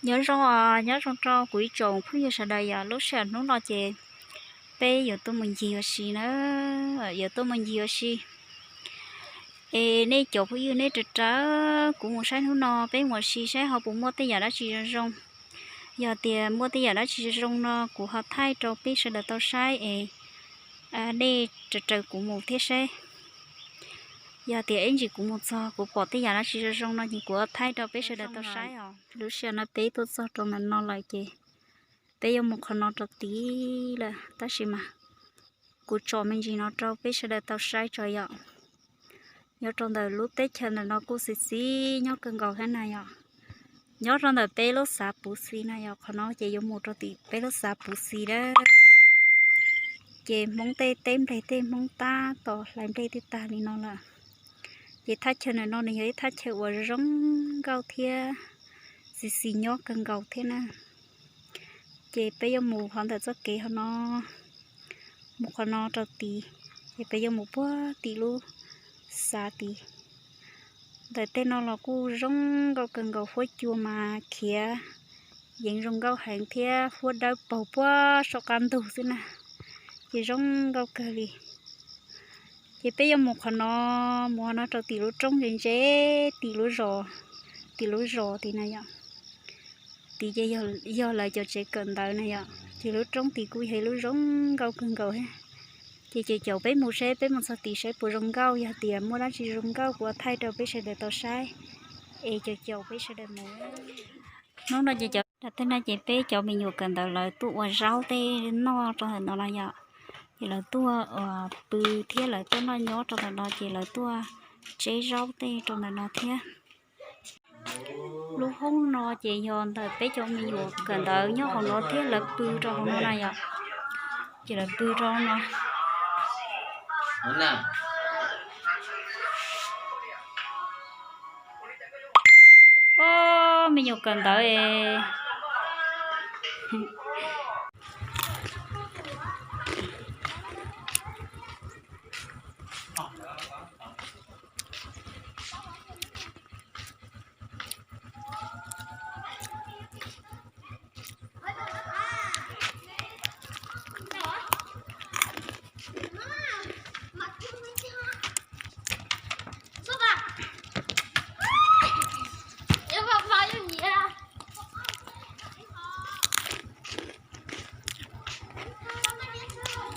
Nyob zoo, nyob zoo rau kuv ib tsoom phooj ywg sawv daws yom. Lub sij hawm hnub no ces peb yuav tuaj mus ncig ua si na, yuav tuaj mus ncig ua si. Es nej cov phooj ywg nej raws raws kuv mus saib hnub no peb mus ua si saib ho puas muaj tej yam dab tsi zoo zoo. Yog tias muaj tej yam dab tsi zoo zoo no kuv ho thaij rau peb sawv daws tau saib es nej raws raws kuv mus thiab saib. Yog tias ib ntsis kuv mus txog kuv pom tej yam dab tsi zoo zoo no ces kuv ho thaij rau peb sawv daws tau saib os. Lub sij hawm no peb tuaj txog rau ntawm no lawm ces peb yuav mus qhov no rau tid lawm, tab sis mas kuv tsom me ntsis no rau peb sawv daws tau saib tso yom. Nyob rau ntawm lub teb chaws ntawm no kuj xis xis nyob kawg nkaus thiab na yom. Nyob rau ntawm peb lub xav Puv Xis na yom, qhov no ces yuav mus rau tim peb lub xav Puv Xis na. Ces Hmoob tej teb nplej tej Hmoob tab tom hlais nplej tej tag li no lawm. Ces thaj chaw ntawm no nws yog ib thaj chaw uas zoo nkauj thiab xis xis nyob kawg nkaus thiab na. Ces peb yuav mus qhov ntawm txoj kev qhov no, mus qhov no rau tid, ces peb yuav mus puag tim lub xav tid. Ntawm tej no los kuj zoo nkauj kawg nkaus, huab cua mas khiav yeev zoo nkauj heev thiab huab dawb paug puag saum qab ntug xwb na, ces zoo nkauj kawg li. Ces peb yuav mus qhov no, mus qhov no rau tim lub roob ntse ntse, tim lub zos, tim lub zos tid na yom. Tid ces yog lawv cov tsev kawm ntawv na yom, ces lub roob tid kuj yog ib lub zoo nkauj kawg nkaus thiab. Ces caum caum peb mus seb peb mus txog tid seb puas zoo nkauj, yog tias muaj dab tsi zoo nkauj kuv thaij rau peb sawv daws tau saib, es caum caum peb sawv daws mus. Hnub no ces cov, tej no ces peb cov me nyuam kawm ntawv lawv tuaj ua zaub tej noj rau ntawm no no yom. Ces lawv tuaj pw thiab lawv tuaj noj nyob rau ntawm no ces lawv tuaj tseb zaub tej rau ntawm no thiab. Lub hoob no ces yog ntawm peb cov me nyuam kawm ntawv nyob hauv no thiab lawv pw rau hauv no na yom. Ces lawv pw rau no. Ob, me nyuam kawm ntawv es.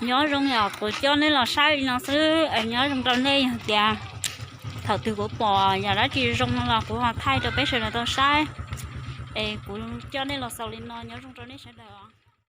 Nyob zoo yom, kuv coj nej los saib li no xwb es nyob zoo rau nej, yog tias thaum twg kuv pom yam dab tsi zoo no los kuv ho thaij rau peb sawv daws tau saib. Es kuv coj nej los xaus li no, nyob zoo rau nej sawv daws.